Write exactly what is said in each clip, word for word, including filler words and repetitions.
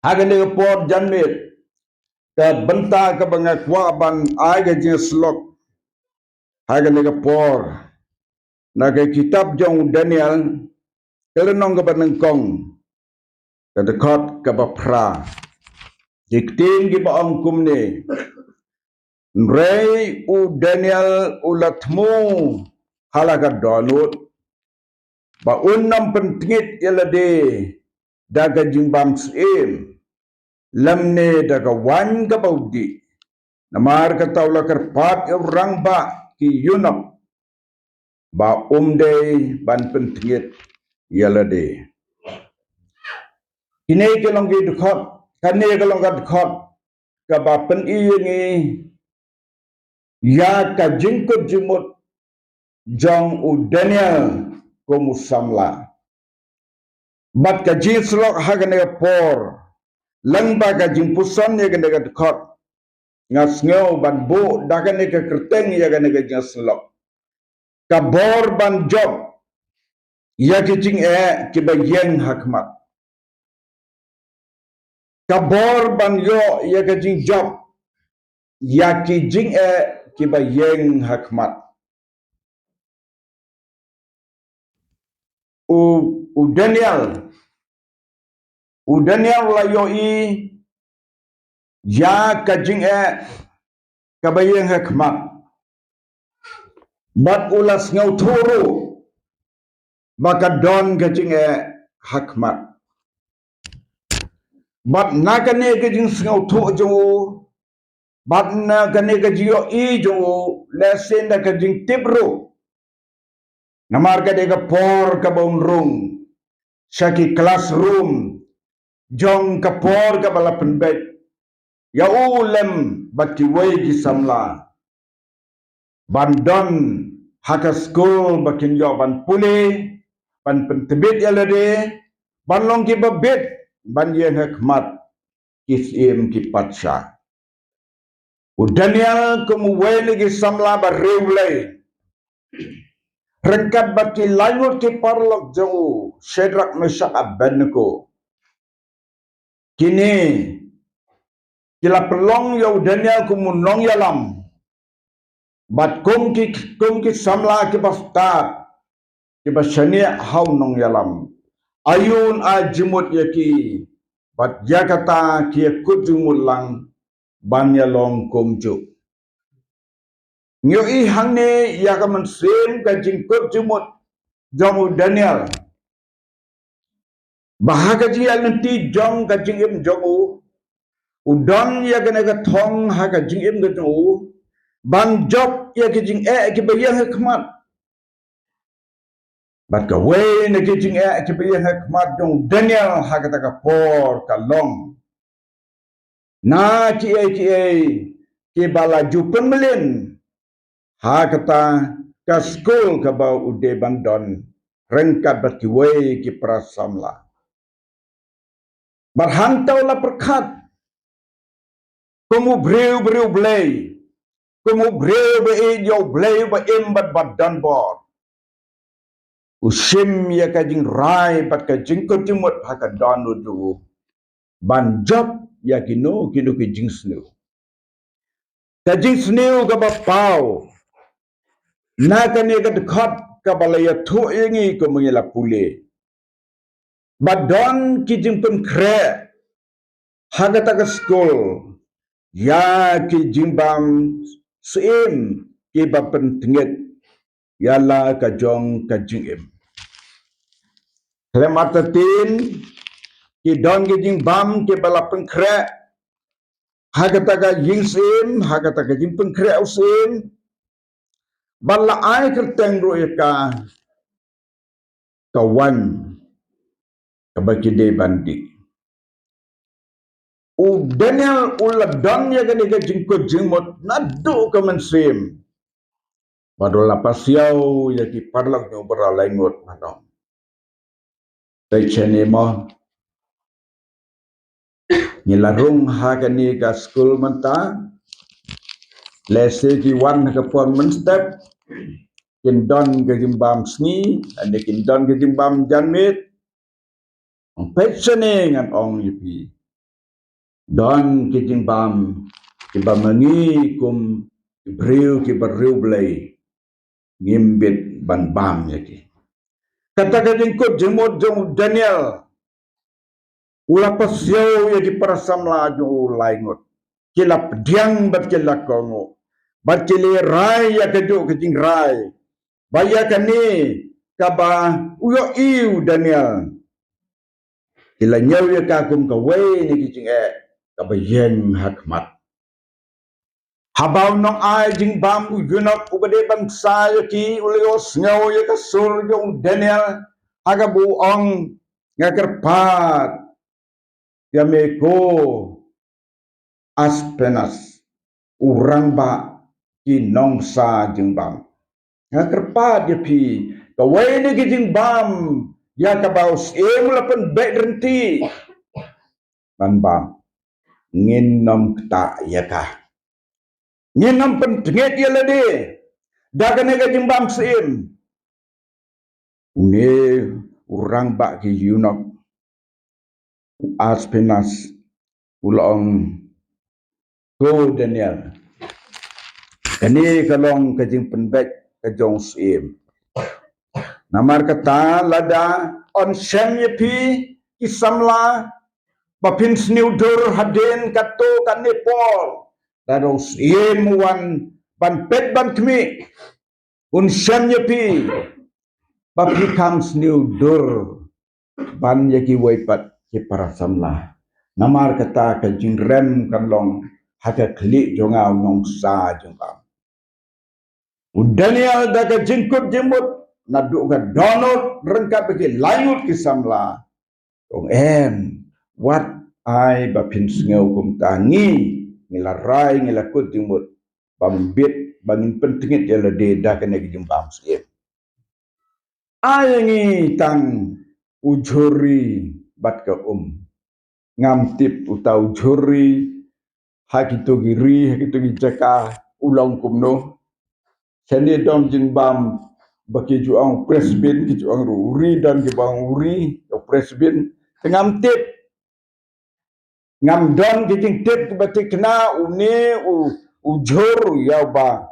Ha kane ka por janmiet, ka bynta kaba nga kwah ban ai ka jingïasyllok ha kane ka por, na ka kitab jong u Daniel, ka lynnong kaba nyngkong, ka dkhot kaba phra. Ki ktien kiba ong kumne: Hynrei u Daniel u la thmu ha la ka dohnud ba un ym pyntngit ïa lade da ka jingbam syiem, lymne da ka waiñ kaba u dih. Namar kata u la kyrpad ïa u rangbah ki eunuch ba um dei ban pyntngit ïa lade. Kine ki long ki dkhot, kane ka long ka dkhot kaba pyni ïa ngi ïa ka jingkut jingmut jong u Daniel kum u samla. Bad ka jingïasyllok ha kane ka por, lyngba ka jingpuson ïa kane ka dkhot, nga sngew ban buh da kane ka kyrteng ïa kane ka jingïasyllok: Ka bor ban jop ïa ki jingeh kiba ïeng ha khmat. Ka bor ban ïoh ïa ka jingjop ïa ki jingeh kiba ïeng ha khmat. U, u Daniel, u Daniel u la ïohi ïa ka jingeh kaba ïeng ha khmat. Bad u la sngewthuh ruh ba ka don ka jingeh ha khmat. Bad na kane ka jingsngewthuh jong u, bad na kane ka jingïohi jong u, lehse na ka jingtip ruh, namar ka dei ka por kaba un rung sha ki classroom jong ka por kaba la pynbeit ïa u lem bad kiwei ki samla ban don ha ka skul ba kin ïoh ban pule, ban pyntbit ïa lade, ban long kiba bit ban ïeng ha khmat ki syiem ki patsha. U Daniel kum uwei na ki samla ba riewblei, ryngkat bad ki laingut ki paralok jong u, Shadrak, Meshak, Abednego, kine ki la pynlong ïa u Daniel kum u nongïalam. Bad kum ki, kum ki samla kiba stad, kiba shaniah ha u nongïalam, aïu un ai jingmut ïa ki? Bad ïa kata ki ïakut jingmut lang ban ïalong kumjuh. Ngi ïohi hangne ïa ka mynsiem ka jingkut jingmut jong u Daniel, ba ha ka jingïaid lynti jong ka jingim jong u, u don ïa kane ka thong ha ka jingim ka jong u ban jop ïa ki jingeh kiba ïeng ha khmat. Bad kawei na ki jingeh kiba ïeng ha khmat jong u Daniel ha kata ka por ka long na kiei kiei kiba la ju pynmlien ha kata ka skul kaba u dei ban don ryngkat bad kiwei ki para samla. Bad hangta u la pyrkhat kum u briew, briew Blei, kum u briew ba ïeit ïa u Blei ba im bad ba don bor. U shim ïa ka jingrai bad ka jingkut jingmut ha ka dohnud jong u ban jop ïa kino kino ki jingsniew. Ka jingsniew kaba paw na kane ka dkhot kaba la ïathuh ïa ngi kumba ngi la pule, ba don ki jingpynkhreh ha kata ka skul ïa ki jingbam syiem kiba pyntngit ïa la ka jong ka jingim. Khlem artatien, ki don ki jingbam kiba la pynkhreh ha kata ka jingsyiem, ha kata ka jingpynkhreh u syiem, bad la ai kyrteng ruh ïa ka ka waiñ kaba ki dei ban dih. U Daniel u la don ïa kane ka jingkut jingmut naduh ka mynsiem, bad u la pasiaw ïa ki paralok jong u ba la laingut, ba ong: Peit shane mo, ngi la rung ha kane ka skul mynta, lehse ki wan ha ka por mynstep, kin don ka jingbam sngi, lane kin don ka jingbam janmiet. Peit shane, ngan ong ïa phi, Don ki jingbam kiba ma ngi kum ki briew kiba riewblei ngim bit ban bam ïa ki. Kata ka jingkut jingmut jong u Daniel, u la pasiaw ïa ki para samla jong u lai ngut. Ki la pdiang bad ki la kohnguh bad ki la rai ïa kajuh ka jingrai ba ïa kane kaba u ïohi u Daniel, ki la ñiew ïa ka kum kawei na ki jingeh kaba ïeng ha khmat. Haba u nongai jingbam u eunuch uba dei ban sa ïa ki u la ïohsngew ïa ka sur jong u Daniel, ha kaba u ong, nga kyrpad ïa me ko Aspenas, u rangbah ki nongsa jingbam. Nga kyrpad ïa phi, kawei na ki jingbam ïa kaba u syiem u la pynbeit rynti ban bam, ngin ym ktah ïa ka. Ngin ym pyntngit ïa lade da kane ka jingbam syiem. Une u rangbah ki eunuch, u Aspenas, u la ong, ko Daniel, kane ka long ka jingpynbeit ka jong u syiem. Namar kata lada yn shem ïa phi ki samla ba phin sniew dur hadien kato kane por, lada u syiem u wan ban peit ban khmih, un shem ïa phi ba phi kham sniew dur ban ïa kiwei pat ki para samla. Namar kata ka jingrem kan long ha ka khlieh jong nga u nongsa jingbam. U Daniel da ka jingkut jingmut naduh ka dohnud ryngkat bad ki lai ngut ki samla, u ong, em, wat ai ba phin sngew kumta, ngi, ngi la rai, ngi la kut jingmut ba ym bit ba ngin pyntngit ïa lade da kane ka jingbam syiem. Ai ngi tang u jhur ri bad ka um. Ngam tip uta u jhur ri ha kito ki ri, ha kito ki jaka u long kumno. Shane don jingbam ba ki ju ong u Prestbin, ki ju ong ruh u ri, don kiba ong u ri, u Prestbin. Te ngam tip, ngam don ki jingtip kiba thikna. Une u, u jhur ïa uba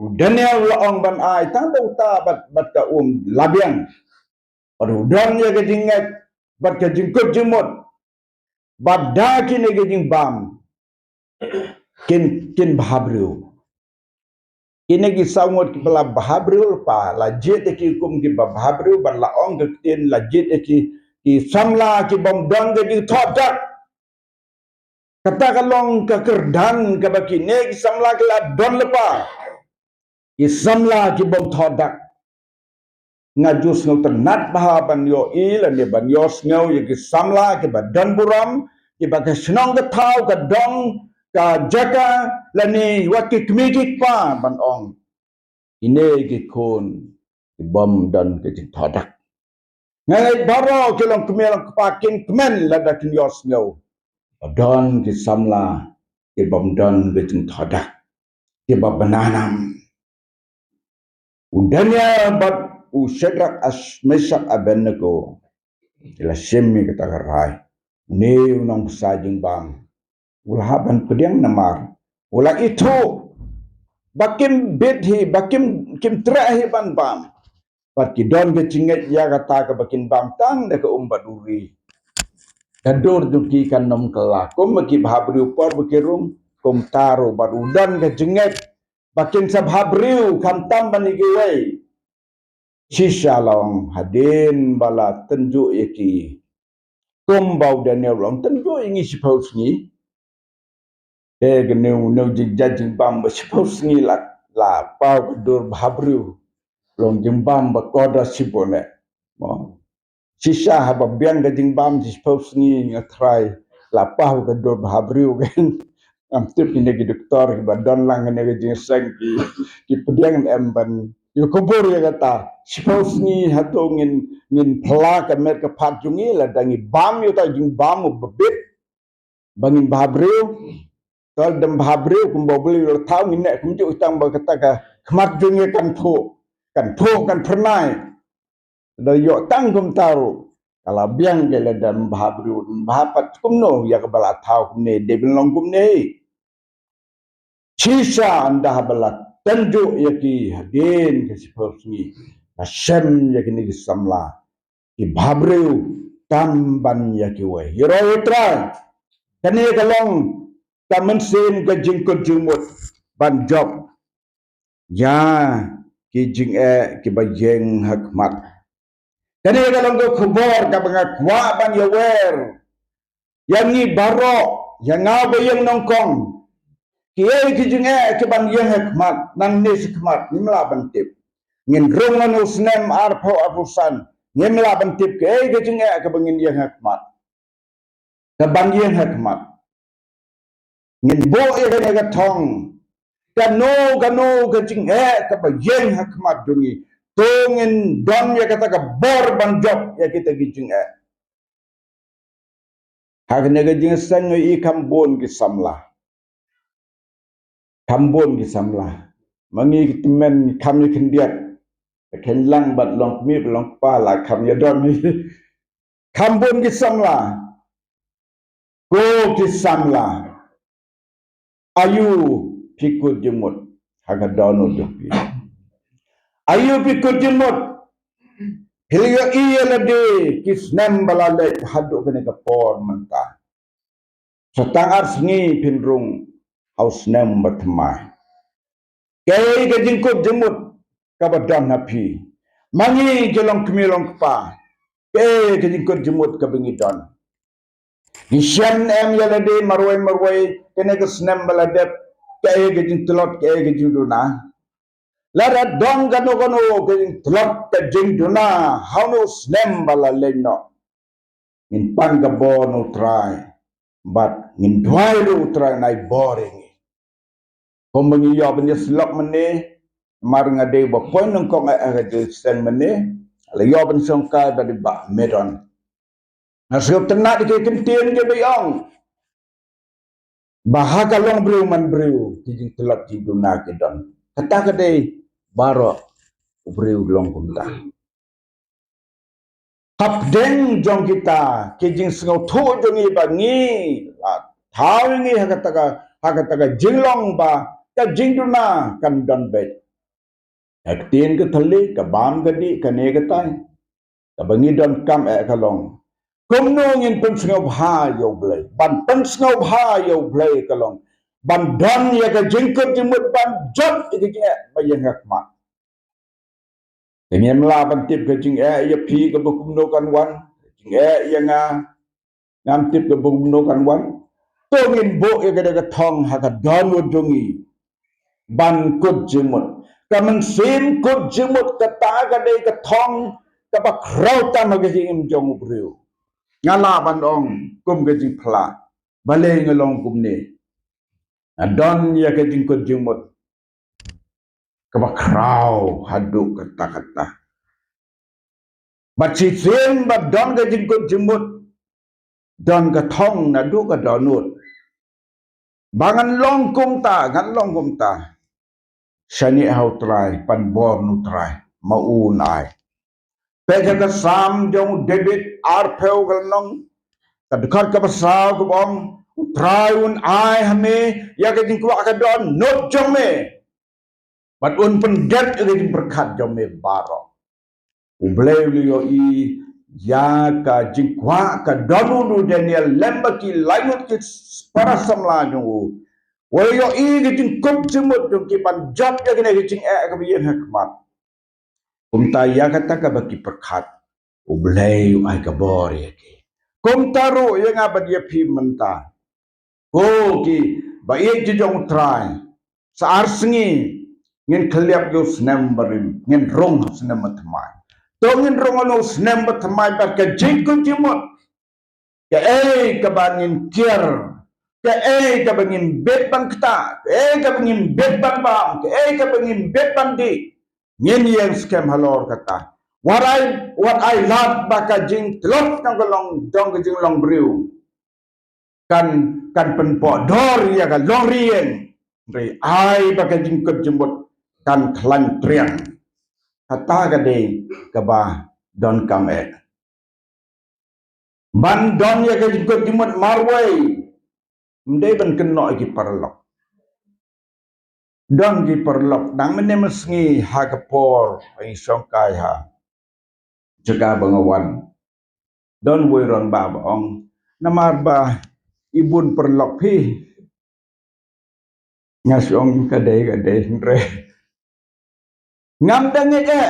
u Daniel u la ong ban ai, tang da uta bad, bad ka um la biang. Bad u don ïa ka jingngeit bad ka jingkut jingmut ba da kine ki jingbam kin, kin bhabriew. Kine ki saw ngut kiba la bhabriew lypa, la jied ïa ki kum kiba bhabriew, bad la ong ka ktien, la jied ïa ki, ki samla ki bym don ka jingthoh dak. Kata ka long ka kyrdan kaba kine ki samla ki la don lypa, ki samla ki bym thoh dak. Nga ju sngewtynnat bha ban ïohi lane ban ïohsngew ïa ki samla kiba don burom, kiba ka shnong ka thaw, ka dong, ka jaka, lane wat ki kmie ki kpa ban ong, kine ki khun ki bym don ka jingthoh dak. Nga ngeit baroh ki long kmie long kpa kin kmen lada kin ïohsngew ba don ki samla ki bym don ka jingthoh dak, kiba bna nam. U Daniel bad u Shadrak, As-, Meshak, Abednego, ki la shim ïa kata ka rai. Une u nongsa jingbam u la hap ban pdiang namar u la ithuh ba kim bit hi, ba kim, kim treh hi ban bam. Bad ki don ka jingngeit ïa kata kaba kin bam tang da ka um bad u ri. Ka dur jong ki kan ym kylla. Kum ba ki bhabriew por ba ki rung, kumta ruh bad u don ka jingngeit ba kin sa bhabriew khamtam ban ïa kiwei. Shisha la ong hadien ba la tynjuh ïa ki, kumba u Daniel u la ong, tynjuh ïa ngi shiphew sngi. Te kane une u jingjia jingbam ba shiphew sngi la, la paw ka dur bhabriew. Long jingbam ba kordor shibun eh. Mo. Shisha haba biang ka jingbam shiphew sngi, nga tharai la paw ka dur bhabriew kan. Ngam tip kine ki doktor kiba don lang kane ka jingïaseng ki, ki pdiang em ban ïakubur ïa kata. Shiphew sngi hato ngin, ngin pla ka met ka phad jong ngi lada ngi bam ïa uta u jingbam uba bit ba ngin bhabriew. Tang da bhabriew kumba u Blei u la thaw, ngin neh kumjuh tang ba kata ka khmat jong ngi kan phuh, kan phuh, kan phyrnai. Da ïoh tang kumta ruh, Ka la biang ka la dang bha briew, bha pat kumno ïa kaba la thaw kumne, dei ban long kumne. Shisha ynda haba la tynjuh ïa ki hadien ka shiphew sngi, la shem ïa kine ki samla ki bhabriew tam ban ïa kiwei. Ïaroh ïa U Trai. Kane ka long ka mynsiem ka jingkut jingmut ban jop ïa ki jingeh kiba ïeng ha khmat. Kane ka long ka khubor kaba nga kwah ban ïawer ïa ngi baroh, ïa nga ba ïeng nyngkong. Kiei ki jingeh kiban ïeng ha khmat, nangne sha khmat ngim lah ban tip. Ngin rung ha une u snem arphew arphew san, ngim lah ban tip kiei ki jingeh kiba ngin ïeng ha khmat, kaban ïeng ha khmat. Ngin buh ïa kane ka thong. Kano kano ka jingeh kaba ïeng ha khmat jong ngi, to ngin don ïa kata ka bor ban jop ïa kita ki jingeh. Ha kane ka jingïaseng nga ïohi kham bun ki samla. Kham bun ki samla. Ma ngi ki tymmen kham ïa khyndiat. Ka kheiñ lang bad long kmie bad long kpa la kham ïa don. Kham bun ki samla. Ko ki samla, aïu phi kut jingmut ha ka dohnud jong phi? Aïu phi kut jingmut? Phi la ïohi ïa lade ki snem ba la leit haduh kane ka por mynta. Sa tang ar sngi phin rung ha u snem ba thymmai. Kaei ka jingkut jingmut kaba don ha phi? Ma ngi ki long kmie long kpa, kaei ka jingkut jingmut kaba ngi don? Ngi shem em ïa lade marwei marwei kane ka snem ba la dep, kaei ka jingtlot, kaei ka jingduna? Lada don kano kano ka jingtlot ka jingduna ha une u snem ba la leit noh, ngin pan ka bor na U Trai bad ngin duwai ruh U Trai un ai bor ïa ngi. Kumba ngi ïoh ban ïasyllok mynne, namar nga dei ba poi nyngkong eh ha ka jingïaseng mynne, la ïoh ban shongkai bad i Bah Medon. Nga sngewtynnat ïa ki kyntien kiba ong ba ha ka longbriew manbriew ki jingtlot jingduna ki don. Kata ka dei baroh u briew long kumta. Hapdeng jong kita ki jingsngewthuh jong ngi ba ngi la thaw ïa ngi ha kata ka, ha kata ka jinglong ba ka jingduna kan don beit. Ka ktien ka thylli, ka bam ka dih, kane katai. Kaba ngi donkam eh ka long, kumno ngin pynsngewbha ïa U Blei? Ban pynsngewbha ïa U Blei ka long ban don ïa ka jingkut jingmut ban jop ïa ka jingeh ba ïeng ha khmat. Te ngim lah ban tip ka jingeh ïa phi kaba kumno kan wan, ka jingeh ïa nga, ngam tip kaba kumno kan wan. To ngin buh ïa kane ka thong ha ka dohnud jong ngi ban kut jingmut. Ka mynsiem kut jingmut kata ka dei ka thong kaba khraw tam ha ka jingim jong u briew. Nga lah ban ong kum ka jingphla, balei nga long kumne? Nga don ïa ka jingkut jingmut kaba khraw haduh katta katta. Bad shisien ba don ka jingkut jingmut, don ka thong naduh ka dohnud ba ngan long kumta, ngan long kumta. Shaniah ha U Trai, pan bor na U Trai, ma u un ai. Peit ha ka Salm jong u David arphew ka lynnong, ka dkhot kaba saw kaba ong, U Trai un ai ha me ïa ka jingkwah ka dohnud jong me, bad un pyndep ïa ka jingpyrkhat jong me baroh. U Blei u la ïohi ïa ka jingkwah ka dohnud u Daniel lem bad ki laingut ki para samla jong u. U la ïohi ka jingkut jingmut jong ki ban jop ïa kane ka jingeh kaba ïeng ha khmat. Kumta ïa kata kaba ki pyrkhat, U Blei u ai ka bor ïa ki. Kumta ruh ïa nga bad ïa phi mynta, ko kiba ïeit ki jong U Trai, sa ar sngi ngin khyllap ïa u snem barim, ngin rung ha u snem bathymmai. To ngin rung ha u snem bathymmai bad ka jingkut jingmut. Kaei kaba ngin kiar, kaei kaba ngin bit ban ktah, kaei kaba ngin bit ban bam, kaei kaba ngin bit ban dih, ngin ïeng skhem halor kata. Wat ai, wat ai lad ba ka jingtlot jong ka long, jong ka jinglong briew kan, kan pynpoh dor ïa ka longrieng. Hynrei ai ba ka jingkut jingmut kan khlaiñ triang. Kata ka dei kaba donkam eh. Ban don ïa ka jingkut jingmut marwei, ym dei ban kynnoh ïa ki paralok. Don ki paralok, dang mynne mynsngi ha ka por ba ngi shongkai ha jaka ba nga wan, don uwei u rangbah ba ong, namar ba i bun paralok phi. Nga shu ong ka dei, ka dei, hynrei ngam da ngeit eh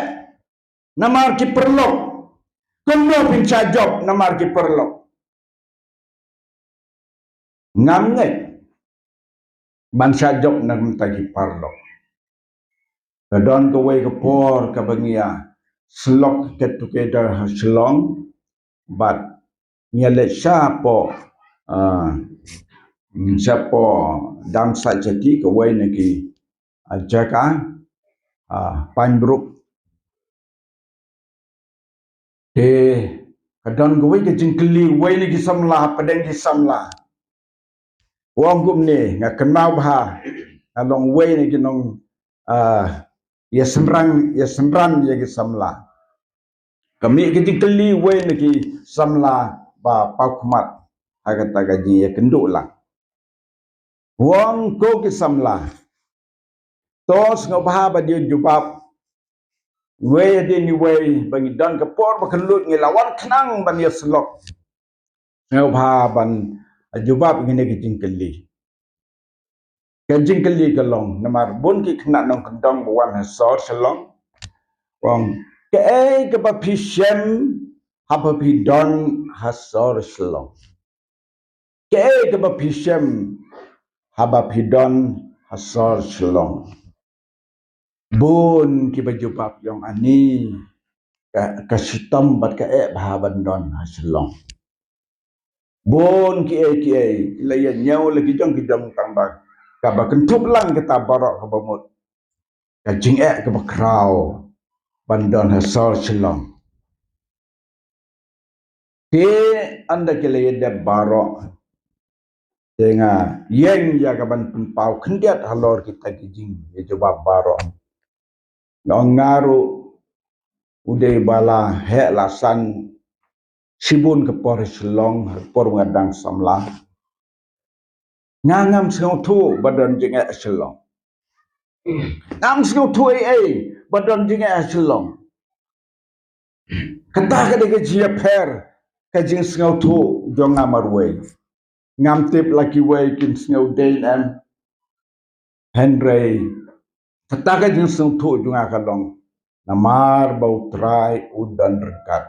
namar ki paralok. Kumno phin shah jop namar ki paralok? Ngam ngeit ban shah jop namar ki paralok. Ka don kawei ka por kaba ngi ïa syllok get together ha Shillong, bad ngi ïa leit shapoh, ah, shapoh Dam Saitjati, kawei na ki, ah, jaka, ah, Pine Brook. Te ka don kawei ka jingkylli uwei na ki samla, pdeng ki samla. U ong kumne, nga kynmaw bha, nga long uwei na ki nong, ah, ïa synran, ïa synran ïa ki samla. Ka mih ka jingkylli uwei na ki samla ba paw khmat ha kata ka jingïakynduh lang. U ong, ko ki samla, to sngewbha ba ïoh jubab. Wei hadien wei ba ngi don ka por ba kyllut ngi la wan khnang ban ïa syllok. Sngewbha ban jubab ïa kine ki jingkylli. Ka jingkylli ka long, namar bun ki khynnah nongkyndong ba wan ha sor Shillong. U ong, kaei kaba phi shem haba phi don ha sor Shillong? Kaei kaba phi shem haba phi don ha sor Shillong? Bun kiba jubab, u ong, ani ka, ka shitom bad ka eh bha ban don ha Shillong. Bun kiei kiei, la ïa ñiew la ki jong ki jong, tang ba kaba kynthup lang kata baroh kaba mut ka jingeh kaba khraw ban don ha sor Shillong. Te ynda ki la ïa dep baroh, te nga ïeng ïa ka ban pynpaw khyndiat halor kita ki jingïajubab baroh. Nga ong, nga ruh u dei ba la heh la san shibun ka por ha Shillong, ha ka por ba nga dang samla. Nga ngam sngewthuh ba don jingeh ha Shillong. Ngam sngewthuh ei ei ba don jingeh ha Shillong. Kata ka dei ka jingïapher ka jingsngewthuh jong nga marwei. Ngam tip la kiwei kin sngew dei ne em. Hynrei kata ka jingsngewthuh jong nga ka long, namar ba U Trai u don ryngkat.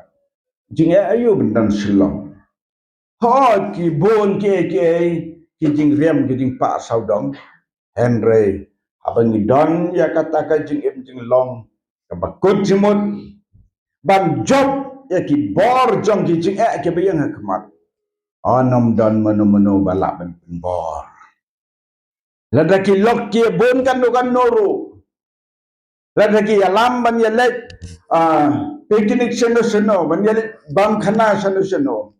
Jingeh aïu ban don Shillong? Hooid, ki bun kiei kiei ki jingriam ki jingpah sawdong. Hynrei haba ngi don ïa kata ka jingim jinglong kaba kut jingmut ban jop ïa ki bor jong ki jingeh kiba ïeng ha khmat, un ym don mano mano ba lah ban pynbor. Lada ki lok ki bun kano kano ruh, lada ki ïalam ban ïaleit, ah, picnic shano shano, ban ïaleit bam khana shano shano,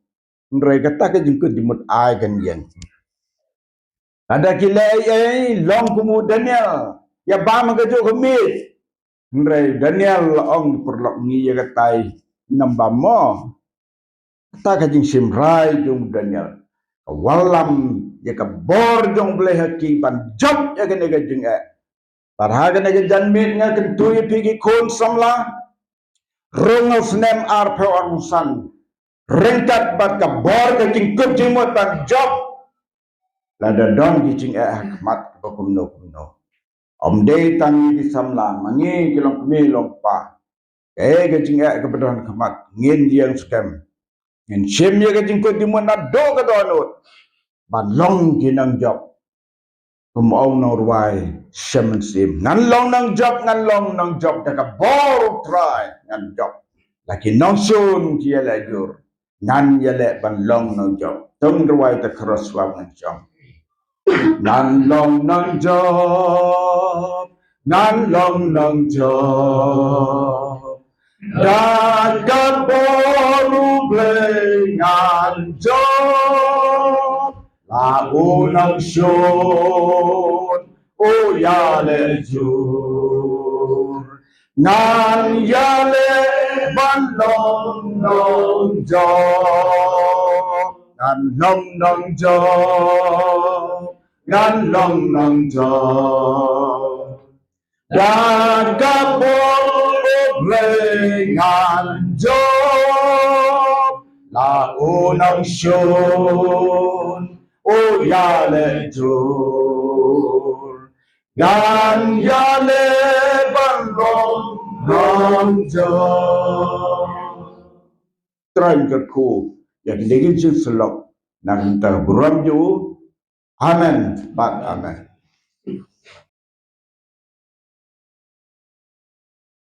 hynrei kata ka jingkut jingmut ai kan ïeng. Lada ki leh ei ei, long kum u Daniel, ïa bam ha kajuh ka miej, hynrei Daniel la ong, paralok, ngi ïa katai ngam bam mo. Kata ka jingshim rai jong u Daniel ka wallam ïa ka bor jong U Blei ha ki ban jop ïa kane ka jingeh. Bad ha kane ka janmiet nga kyntu ïa phi ki khun samla, rung ha u snem arphew arphew san, ryngkat bad ka bor ka jingkut jingmut ban jop, lada don ki jingeh ha khmat ba kumno kumno. Ym dei tang ngi ki samla, ma ngi ki longkmie longkpa, kaei ka jingeh kaba don ha khmat, ngin ïeng skhem, ngin shim ïa ka jingkut jingmut naduh ka dohnud ban long ki nongjop. Kum ong u nongrwai Shem Mynsiem, ngan long nongjop, ngan long nongjop, da ka bor U Trai ngan jop. La ki nongshun ki ïaleh jur, ngan ïaleh ban long nongjop. To ngin rwai ta khros wa ngan jop. Ngan long nongjop, ngan long nongjop, da ka bor U Blei ngan jop. La u nongshun u ïaleh jur, ngan ïaleh ban long nongjop. Ngan long nongjop, ngan long nongjop. Da ka bor U Blei ngan jop, la u nongshun u ïaleh jur. Ngan ïaleh ban long nongjop. Trai un kyrkhu ïa kine ki jingsyllok na ka bynta ka burom jong u. Amen bad amen.